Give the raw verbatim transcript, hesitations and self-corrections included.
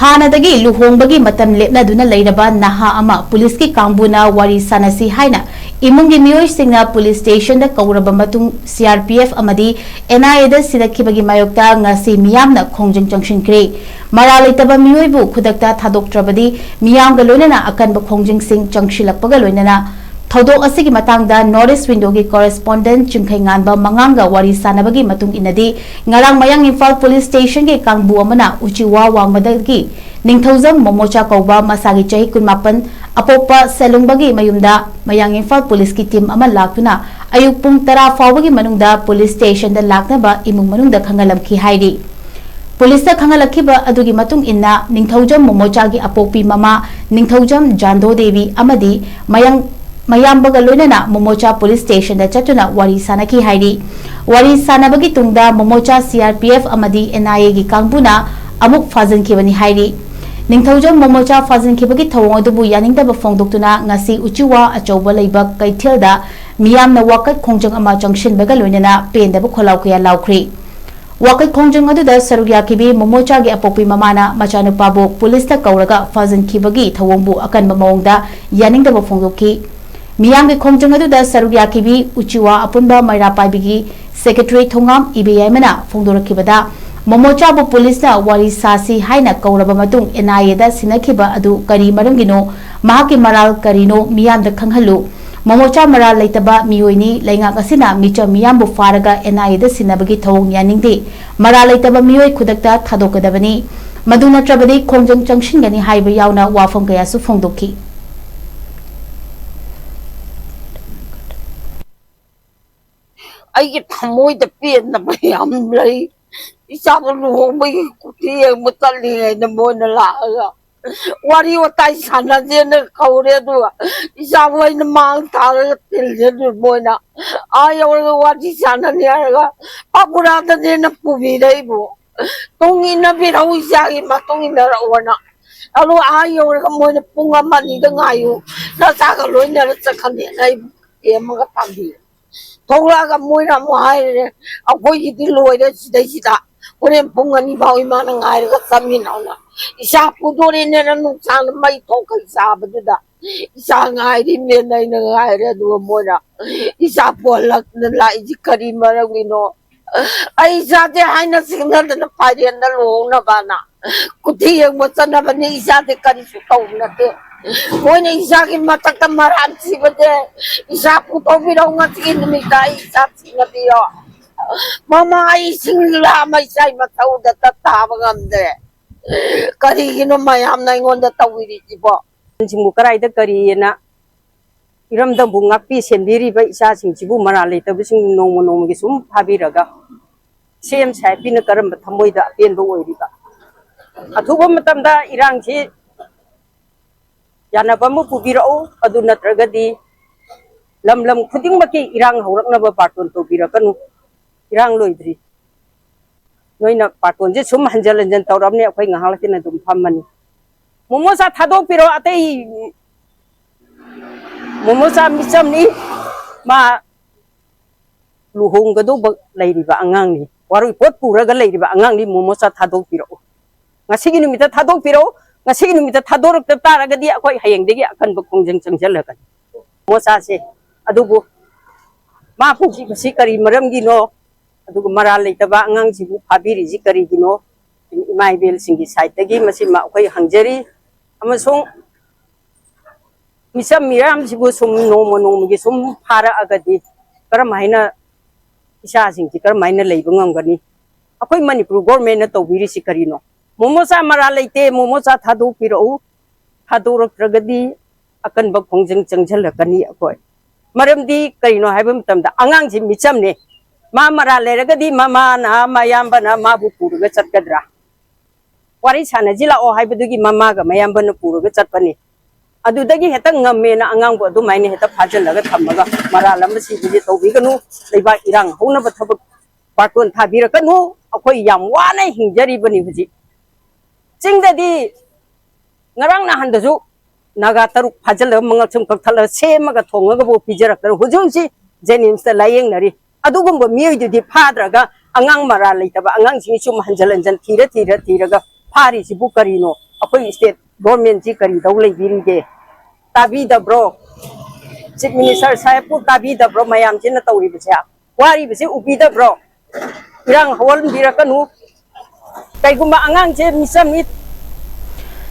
ꯍꯥꯟꯅꯗꯒꯤ ꯂꯨꯍꯣꯡꯕꯒꯤ ꯃꯇꯝ ꯂꯦꯞꯅꯗꯨꯅ ꯂꯩꯔꯕ ꯅꯍꯥ ꯑꯃ ꯄꯨꯂꯤꯁꯀꯤ ꯀꯥꯡꯕꯨꯅ ꯋꯥꯔꯤ ꯁꯥꯟꯅꯁꯤ ꯍꯥꯏꯅ ꯏꯃꯨꯡꯒꯤ ꯃꯤꯑꯣꯏꯁꯤꯡꯅ ꯄꯨꯂꯤꯁ ꯁ꯭ꯇꯦꯁꯟꯗ ꯀꯧꯔꯕ ꯃꯇꯨꯡ, ꯁꯤ ꯑꯥꯔ ꯄꯤ ꯑꯦꯐ ꯑꯃꯗꯤ ꯑꯦꯟ ꯑꯥꯏ ꯑꯦꯗ ꯁꯤꯟꯅꯈꯤꯕꯒꯤ ꯃꯥꯌꯣꯛꯇ ꯉꯁꯤ ꯃꯤꯌꯥꯝꯅ ꯈꯣꯡꯖꯪ ꯆꯪꯁꯤꯟꯈ꯭ꯔꯦ꯫ ꯃꯔꯥꯜ ꯂꯩꯇꯕ ꯃꯤꯑꯣꯏꯕꯨ ꯈꯨꯗꯛꯇ ꯊꯥꯗꯣꯛꯇ꯭ꯔꯕꯗꯤ ꯃꯤꯌꯥꯝꯒ ꯂꯣꯏꯅꯅ ꯑꯀꯟꯕ ꯈꯣꯡꯖꯪꯁꯤꯡ ꯆꯪꯁꯤꯜꯂꯛꯄꯒ ꯂꯣꯏꯅꯅ ꯊꯧꯗꯣꯛ ꯑꯁꯤꯒꯤ ꯃꯇꯥꯡꯗ North East Window ꯒꯤ correspondent ꯆꯤꯡꯈꯩꯉꯥꯟꯕ ꯃꯉꯥꯡꯒ ꯋꯥꯔꯤ ꯁꯥꯟꯅꯕꯒꯤ ꯃꯇꯨꯡ ꯏꯟꯅꯗꯤ, ꯉꯔꯥꯡ ꯃꯌꯥꯡ ꯏꯝꯐꯥꯜ ꯄꯨꯂꯤꯁ ꯁ꯭ꯇꯦꯁꯟꯒꯤ ꯀꯥꯡꯕꯨ ꯑꯃꯅ ꯎꯆꯤꯋꯥ ꯋꯥꯡꯃꯗꯒꯤ ꯅꯤꯡꯊꯧꯖꯝ ꯃꯣꯃꯣꯆꯥ ꯀꯧꯕ ꯃꯁꯥꯒꯤ ꯆꯍꯤ ꯀꯨꯟꯃꯥꯄꯟ ꯑꯄꯣꯛꯄ ꯁꯦꯂꯨꯡꯕꯒꯤ ꯃꯌꯨꯝꯗ ꯃꯌꯥꯡ ꯏꯝꯐꯥꯜ ꯄꯨꯂꯤꯁꯀꯤ ꯇꯤꯝ ꯑꯃ ꯂꯥꯛꯇꯨꯅ ꯑꯌꯨꯛ ꯄꯨꯡ ꯇꯔꯥ ꯐꯥꯎꯕꯒꯤ ꯃꯅꯨꯡꯗ ꯄꯨꯂꯤꯁ ꯁ꯭ꯇꯦꯁꯟꯗ ꯂꯥꯛꯅꯕ ꯏꯃꯨꯡ ꯃꯅꯨꯡꯗ ꯈꯪꯍꯜꯂꯝꯈꯤ ꯍꯥꯏꯔꯤ꯫ ꯄꯨꯂꯤꯁꯇ ꯈꯪꯍꯜꯂꯛꯈꯤꯕ ꯑꯗꯨꯒꯤ ꯃꯇꯨꯡ ꯏꯟꯅ ꯅꯤꯡꯊꯧꯖꯝ ꯃꯣꯃꯣꯆꯥꯒꯤ ꯑꯄꯣꯛꯄꯤ ꯃꯃꯥ ꯅꯤꯡꯊꯧꯖꯝ ꯖꯥꯟꯗꯣ ꯗꯦꯕꯤ ꯑꯃꯗꯤ ꯃꯌꯥꯡ ꯃꯌꯥꯝꯕꯒ ꯂꯣꯏꯅꯅ ꯃꯣꯃꯣꯆꯥ ꯄꯨꯂꯤꯁ ꯁ꯭ꯇꯦꯁꯟꯗ ꯆꯠꯇꯨꯅ ꯋꯥꯔꯤ ꯁꯥꯟꯅꯈꯤ ꯍꯥꯏꯔꯤ꯫ ꯋꯥꯔꯤ ꯁꯥꯟꯅꯕꯒꯤ ꯇꯨꯡꯗ ꯃꯣꯃꯣꯆꯥ ꯁꯤ ꯑꯥꯔ ꯄꯤ ꯑꯦꯐ ꯑꯃꯗꯤ ꯑꯦꯟ ꯑꯥꯏ ꯑꯦꯒꯤ ꯀꯥꯡꯕꯨꯅ ꯑꯃꯨꯛ ꯐꯥꯖꯤꯟꯈꯤꯕꯅꯤ ꯍꯥꯏꯔꯤ꯫ ꯅꯤꯡꯊꯧꯖꯝ ꯃꯣꯃꯣꯆꯥ ꯐꯥꯖꯤꯟꯈꯤꯕꯒꯤ ꯊꯧꯑꯣꯡ ꯑꯗꯨꯕꯨ ꯌꯥꯅꯤꯡꯗꯕ ꯐꯣꯡꯗꯣꯛꯇꯨꯅ ꯉꯁꯤ ꯎꯆꯤꯋꯥ ꯑꯆꯧꯕ ꯂꯩꯕ ꯀꯩꯊꯦꯜꯗ ꯃꯤꯌꯥꯝꯅ ꯋꯥꯀꯠ ꯈꯣꯡꯖꯪ ꯑꯃ ꯆꯪꯁꯤꯟꯕꯒ ꯂꯣꯏꯅꯅ ꯄꯦꯟꯗꯕ ꯈꯣꯜꯂꯥꯎ ꯀꯌꯥ ꯂꯥꯎꯈ꯭ꯔꯤ꯫ ꯋꯥꯀꯠ ꯈꯣꯡꯖꯪ ꯑꯗꯨꯗ ꯁꯔꯨꯛ ꯌꯥꯈꯤꯕꯤ ꯃꯣꯃꯣꯆꯥꯒꯤ ꯑꯄꯣꯛꯄꯤ ꯃꯃꯥꯅ ꯃꯆꯥꯅꯨꯄꯥꯕꯨ ꯄꯨꯂꯤꯁꯇ ꯀꯧꯔꯒ ꯐꯥꯖꯤꯟꯈꯤꯕꯒꯤ ꯊꯧꯑꯣꯡꯕꯨ ꯑꯀꯟꯕ ꯃꯑꯣꯡꯗ ꯌꯥꯅꯤꯡꯗꯕ ꯐꯣꯡꯗꯣꯛꯈꯤ꯫ ꯃꯤꯌꯥꯝꯒꯤ ꯈꯣꯡꯖꯪ ꯑꯗꯨꯗ ꯁꯔꯨꯛ ꯌꯥꯈꯤꯕꯤ ꯎꯆꯤꯋꯥ ꯑꯄꯨꯟꯕ ꯃꯩꯔꯥ ꯄꯥꯏꯕꯤꯒꯤ ꯁꯦꯀ꯭ꯔꯦꯇꯔꯤ ꯊꯣꯉꯥꯝ ꯏꯕꯦꯌꯥꯏꯃꯅ ꯐꯣꯡꯗꯣꯔꯛꯈꯤꯕꯗ, ꯃꯣꯃꯣꯆꯥꯕꯨ ꯄꯨꯂꯤꯁꯅ ꯋꯥꯔꯤ ꯁꯥꯁꯤ ꯍꯥꯏꯅ ꯀꯧꯔꯕ ꯃꯇꯨꯡ ꯑꯦꯟ ꯑꯥꯏ ꯑꯦꯗ ꯁꯤꯟꯅꯈꯤꯕ ꯑꯗꯨ ꯀꯔꯤ ꯃꯔꯝꯒꯤꯅꯣ, ꯃꯍꯥꯛꯀꯤ ꯃꯔꯥꯜ ꯀꯔꯤꯅꯣ ꯃꯤꯌꯥꯝꯗ ꯈꯪꯍꯜꯂꯨ꯫ ꯃꯣꯃꯣꯆꯥ ꯃꯔꯥꯜ ꯂꯩꯇꯕ ꯃꯤꯑꯣꯏꯅꯤ, ꯂꯩꯉꯥꯛ ꯑꯁꯤꯅ ꯃꯤꯆꯝ ꯃꯤꯌꯥꯝꯕꯨ ꯐꯥꯔꯒ ꯑꯦꯟ ꯑꯥꯏ ꯑꯦꯗ ꯁꯤꯟꯅꯕꯒꯤ ꯊꯧꯑꯣꯡ ꯌꯥꯅꯤꯡꯗꯦ꯫ ꯃꯔꯥꯜ ꯂꯩꯇꯕ ꯃꯤꯑꯣꯏ ꯈꯨꯗꯛꯇ ꯊꯥꯗꯣꯛꯀꯗꯕꯅꯤ꯫ ꯃꯗꯨ ꯅꯠꯇ꯭ꯔꯕꯗꯤ ꯈꯣꯡꯖꯪ ꯆꯪꯁꯤꯟꯒꯅꯤ ꯍꯥꯏꯕ ꯌꯥꯎꯅ ꯋꯥꯐꯝ ꯀꯌꯥꯁꯨ ꯐꯣꯡꯗꯣꯛꯈꯤ꯫ ꯑꯩꯒꯤ ꯊꯃꯣꯏꯗ ꯄꯦꯟꯗꯕ ꯌꯥꯝ ꯂꯩ꯫ ꯏꯆꯥꯕꯨ ꯂꯨꯍꯣꯡꯕꯒꯤ ꯀꯨꯊꯤ ꯌꯦꯡꯕ ꯆꯠꯂꯤꯉꯩꯗ ꯃꯣꯏꯅ ꯂꯥꯛꯑꯒ ꯋꯥꯔꯤ ꯋꯥꯇꯥꯏ ꯁꯥꯟꯅꯁꯦꯅ ꯀꯧꯔꯦ, ꯑꯗꯨꯒ ꯏꯆꯥꯕꯨ ꯑꯩꯅ ꯃꯥꯡ ꯊꯥꯔꯒ ꯇꯤꯜꯂꯦ꯫ ꯑꯗꯨ ꯃꯣꯏꯅ ꯑꯥ ꯌꯧꯔꯒ ꯋꯥꯔꯤ ꯁꯥꯟꯅꯅꯤ ꯍꯥꯏꯔꯒ ꯄꯥꯕꯨꯔꯥꯗꯅꯦꯅ ꯄꯨꯕꯤꯔꯛꯏꯕꯨ꯫ ꯇꯨꯡ ꯏꯟꯅꯕꯤꯔꯛꯎ, ꯏꯆꯥꯒꯤ ꯃꯇꯨꯡ ꯏꯟꯅꯔꯛꯎꯅ꯫ ꯑꯗꯨ ꯑꯥ ꯌꯧꯔꯒ ꯃꯣꯏꯅ ꯄꯨꯡ ꯑꯃ ꯑꯅꯤꯗ ꯉꯥꯏꯌꯨ, ꯅꯆꯥꯒ ꯂꯣꯏꯅꯔ ꯆꯠꯈ꯭ꯔꯅꯦꯅ ꯑꯩꯕꯨ ꯊꯦꯝꯃꯒ ꯊꯝꯕꯤ꯫ ꯊꯣꯛꯂꯛꯑꯒ ꯃꯣꯏꯅ ꯑꯃꯨꯛ ꯍꯥꯏꯔꯦ, "ꯑꯩꯈꯣꯏꯒꯤꯗꯤ ꯂꯣꯏꯔꯦ ꯁꯤꯗꯩꯁꯤꯗ, ꯍꯣꯔꯦꯟ ꯄꯨꯡ ꯑꯅꯤ ꯐꯥꯎ ꯏꯃꯥꯅ ꯉꯥꯏꯔꯒ ꯆꯠꯃꯤꯟꯅꯧꯅ" ꯏꯆꯥ ꯄꯨꯗꯣꯔꯦꯅꯦꯅ ꯅꯨꯡꯁꯥꯅ ꯃꯩ ꯊꯣꯛꯈꯩ ꯆꯥꯕꯗꯨꯗ ꯏꯆꯥ ꯉꯥꯏꯔꯤꯅꯦꯅ ꯑꯩꯅ ꯉꯥꯏꯔꯦ꯫ ꯑꯗꯨꯒ ꯃꯣꯏꯅ ꯏꯆꯥ ꯄꯣꯜꯂꯛꯇꯅ ꯂꯥꯛꯏꯁꯤ ꯀꯔꯤ ꯃꯔꯝꯒꯤꯅꯣ? ꯑꯩ ꯏꯆꯥꯁꯦ ꯍꯥꯏꯅ ꯁꯤꯡꯅꯗꯅ ꯐꯥꯏꯔꯦꯟꯗ ꯂꯨꯍꯣꯡꯅꯕꯅ ꯀꯨꯊꯤ ꯌꯦꯡꯕ ꯆꯠꯅꯕꯅꯤ꯫ ꯏꯆꯥꯁꯦ ꯀꯔꯤꯁꯨ ꯇꯧꯕ ꯅꯠꯇꯦ꯫ ꯃꯣꯏꯅ ꯏꯆꯥꯒꯤ ꯃꯊꯛꯇ ꯃꯔꯥꯟ ꯁꯤꯕꯁꯦ ꯏꯆꯥ ꯄꯨꯊꯣꯛꯄꯤꯔꯛꯎ꯫ ꯉꯁꯤꯒꯤ ꯅꯨꯃꯤꯠꯇ ꯑꯩ ꯏꯆꯥ ꯁꯤꯡꯅꯕꯤꯌꯣ꯫ ꯃꯃꯥ, ꯑꯩ ꯏꯁꯤꯡ ꯂꯥꯝꯃ ꯏꯆꯥ ꯃꯊꯧꯗ ꯇꯥꯕ ꯉꯝꯗ꯭ꯔꯦ꯫ ꯀꯔꯤꯒꯤꯅꯣ ꯃꯌꯥꯝꯅ ꯑꯩꯉꯣꯟꯗ ꯇꯧꯕꯤꯔꯤꯁꯤꯕꯣ? ꯁꯤꯡꯕꯨ ꯀꯗꯥꯏꯗ ꯀꯔꯤꯑꯅ ꯏꯔꯝꯗꯝꯕꯨ ꯉꯥꯛꯄꯤ ꯁꯦꯟꯕꯤꯔꯤꯕ ꯏꯆꯥꯁꯤꯡꯁꯤꯕꯨ ꯃꯔꯥꯜ ꯂꯩꯇꯕꯁꯤꯡ ꯅꯣꯡꯃ ꯅꯣꯡꯃꯒꯤ ꯁꯨꯝ ꯐꯥꯕꯤꯔꯒ ꯁꯤ ꯑꯦꯝ ꯁꯥꯍꯦꯕꯀꯤꯅ ꯀꯔꯝꯕ ꯊꯃꯣꯏꯗ ꯑꯄꯦꯟꯕ ꯑꯣꯏꯔꯤꯕ? ꯑꯊꯨꯕ ꯃꯇꯝꯗ ꯏꯔꯥꯡꯁꯤ ꯌꯥꯅꯕ ꯑꯃ ꯄꯨꯕꯤꯔꯛꯎ꯫ ꯑꯗꯨ ꯅꯠꯇ꯭ꯔꯒꯗꯤ ꯂꯝ ꯂꯝ ꯈꯨꯗꯤꯡꯃꯛꯀꯤ ꯏꯔꯥꯡ ꯍꯧꯔꯛꯅꯕ ꯕꯥꯔꯇꯣꯟ ꯇꯧꯕꯤꯔꯛꯀꯅꯨ꯫ ꯏꯔꯥꯡ ꯂꯣꯏꯗ꯭ꯔꯤ꯫ ꯅꯣꯏꯅ ꯕꯥꯔꯇꯣꯟꯁꯦ ꯁꯨꯝ ꯍꯟꯖꯟ ꯍꯟꯖꯟ ꯇꯧꯔꯕꯅꯦ, ꯑꯩꯈꯣꯏ ꯉꯥꯏꯍꯥꯛ ꯂꯩꯇꯅ ꯑꯗꯨꯝ ꯐꯝꯃꯅꯤ꯫ ꯃꯣꯃꯣꯆꯥ ꯊꯥꯗꯣꯛꯄꯤꯔꯣ꯫ ꯑꯇꯩ ꯃꯣꯃꯣꯆꯥ ꯃꯤꯆꯝꯅꯤ꯫ ꯃꯥ ꯂꯨꯍꯣꯡꯒꯗꯧꯕ ꯂꯩꯔꯤꯕ ꯑꯉꯥꯡꯅꯤ, ꯋꯥꯔꯣꯏ ꯄꯣꯠ ꯄꯨꯔꯒ ꯂꯩꯔꯤꯕ ꯑꯉꯥꯡꯅꯤ꯫ ꯃꯣꯃꯣꯆꯥ ꯊꯥꯗꯣꯛꯄꯤꯔꯛꯎ꯫ ꯉꯁꯤꯒꯤ ꯅꯨꯃꯤꯠꯇ ꯊꯥꯗꯣꯛꯄꯤꯔꯛꯎ꯫ ꯉꯁꯤꯒꯤ ꯅꯨꯃꯤꯠꯇ ꯊꯥꯗꯣꯔꯛꯇ ꯇꯥꯔꯒꯗꯤ ꯑꯩꯈꯣꯏ ꯍꯌꯦꯡꯗꯒꯤ ꯑꯀꯟꯕ ꯈꯣꯡꯖꯪ ꯆꯪꯁꯤꯜꯂꯛꯀꯅꯤ꯫ ꯃꯣꯃꯣꯆꯥꯁꯦ ꯑꯗꯨꯕꯨ ꯃꯥ ꯍꯧꯖꯤꯛ ꯃꯁꯤ ꯀꯔꯤ ꯃꯔꯝꯒꯤꯅꯣ? ꯑꯗꯨꯒ ꯃꯔꯥꯜ ꯂꯩꯇꯕ ꯑꯉꯥꯡꯁꯤꯕꯨ ꯐꯥꯕꯤꯔꯤꯁꯤ ꯀꯔꯤꯒꯤꯅꯣ? ꯏꯃꯥ ꯏꯕꯦꯜꯁꯤꯡꯒꯤ ꯁꯥꯏꯠꯇꯒꯤ ꯃꯁꯤꯃ ꯑꯩꯈꯣꯏ ꯍꯪꯖꯔꯤ꯫ ꯑꯃꯁꯨꯡ ꯃꯤꯆꯝ ꯃꯤꯌꯥꯝꯁꯤꯕꯨ ꯁꯨꯝ ꯅꯣꯡꯃ ꯅꯣꯡꯃꯒꯤ ꯁꯨꯝ ꯐꯥꯔꯛꯑꯒꯗꯤ ꯀꯔꯝ ꯍꯥꯏꯅ ꯏꯆꯥꯁꯤꯡꯁꯤ ꯀꯔꯝ ꯍꯥꯏꯅ ꯂꯩꯕ ꯉꯝꯒꯅꯤ? ꯑꯩꯈꯣꯏ ꯃꯅꯤꯄꯨꯔ ꯒꯣꯔꯃꯦꯟꯅ ꯇꯧꯕꯤꯔꯤꯁꯤ ꯀꯔꯤꯅꯣ? ꯃꯣꯃꯣꯆꯥ ꯃꯔꯥꯜ ꯂꯩꯇꯦ, ꯃꯣꯃꯣꯆꯥ ꯊꯥꯗꯣꯛꯄꯤꯔꯛꯎ꯫ ꯊꯥꯗꯣꯔꯛꯇ꯭ꯔꯒꯗꯤ ꯑꯀꯟꯕ ꯈꯣꯡꯖꯪ ꯆꯪꯁꯤꯜꯂꯛꯀꯅꯤ ꯑꯩꯈꯣꯏ꯫ ꯃꯔꯝꯗꯤ ꯀꯔꯤꯅꯣ ꯍꯥꯏꯕ ꯃꯇꯝꯗ ꯑꯉꯥꯡꯁꯤ ꯃꯤꯆꯝꯅꯦ꯫ ꯃꯥ ꯃꯔꯥꯜ ꯂꯩꯔꯒꯗꯤ ꯃꯃꯥꯅ, ꯃꯌꯥꯝꯕꯅ ꯃꯥꯕꯨ ꯄꯨꯔꯒ ꯆꯠꯀꯗ꯭ꯔꯥ? ꯋꯥꯔꯤ ꯁꯥꯟꯅꯁꯤ ꯂꯥꯛꯑꯣ ꯍꯥꯏꯕꯗꯨꯒꯤ ꯃꯃꯥꯒ ꯃꯌꯥꯝꯕꯅ ꯄꯨꯔꯒ ꯆꯠꯄꯅꯤ꯫ ꯑꯗꯨꯗꯒꯤ ꯍꯦꯛꯇ ꯉꯝꯃꯦꯅ ꯑꯉꯥꯡꯕꯨ ꯑꯗꯨꯃꯥꯏꯅ ꯍꯦꯛꯇ ꯐꯥꯖꯤꯜꯂꯒ ꯊꯝꯃꯒ ꯃꯔꯥꯜ ꯑꯃ ꯁꯤꯕꯁꯦ ꯇꯧꯕꯤꯒꯅꯨ꯫ ꯂꯩꯕꯥꯛ ꯏꯔꯥꯡ ꯍꯧꯅꯕ ꯊꯕꯛ ꯕꯥꯔꯇꯣꯟ ꯊꯥꯕꯤꯔꯛꯀꯅꯨ꯫ ꯑꯩꯈꯣꯏ ꯌꯥꯝ ꯋꯥꯅ ꯍꯤꯡꯖꯔꯤꯕꯅꯤ ꯍꯧꯖꯤꯛ꯫ ꯆꯤꯡꯗꯗꯤ ꯉꯔꯥꯡ ꯅꯍꯥꯟꯗꯁꯨ ꯅꯥꯒꯥ ꯇꯔꯨꯛ ꯐꯥꯖꯤꯜꯂꯒ ꯃꯉꯛꯁꯝ ꯀꯛꯊꯠꯂꯒ ꯁꯦꯝꯃꯒ ꯊꯣꯡꯉꯒꯕꯨ ꯄꯤꯖꯔꯛꯇꯅ ꯍꯧꯖꯤꯛ ꯍꯧꯖꯤꯛ ꯖꯦꯅꯤꯝꯁꯇ ꯂꯥꯌꯦꯡꯅꯔꯤ꯫ ꯑꯗꯨꯒꯨꯝꯕ ꯃꯤꯑꯣꯏꯗꯨꯗꯤ ꯐꯥꯗ꯭ꯔꯒ ꯑꯉꯥꯡ ꯃꯔꯥꯜ ꯂꯩꯇꯕ ꯑꯉꯥꯡꯁꯤꯡ ꯁꯨꯝ ꯍꯟꯖꯤꯜ ꯍꯟꯖꯤꯜ ꯊꯤꯔ ꯊꯤꯔ ꯊꯤꯔꯒ ꯐꯥꯔꯤꯁꯤꯕꯨ ꯀꯔꯤꯅꯣ? ꯑꯩꯈꯣꯏ ꯁ꯭ꯇꯦꯠ ꯒꯣꯔꯃꯦꯟꯁꯤ ꯀꯔꯤ ꯇꯧ ꯂꯩꯕꯤꯔꯤꯒꯦ? ꯇꯥꯕꯤꯗꯕ꯭ꯔꯣ? Chief minister ꯁꯥꯍꯦꯕꯄꯨ ꯇꯥꯕꯤꯗꯕ꯭ꯔꯣ? ꯃꯌꯥꯝꯁꯤꯅ ꯇꯧꯔꯤꯕꯁꯦ, ꯋꯥꯔꯤꯕꯁꯤ ꯎꯕꯤꯗꯕ꯭ꯔꯣ? ꯏꯔꯥꯡ ꯍꯧꯍꯟꯕꯤꯔꯛꯀꯅꯨ꯫ ꯀꯩꯒꯨꯝꯕ ꯑꯉꯥꯡꯁꯦ ꯃꯤꯆꯝ ꯃꯤ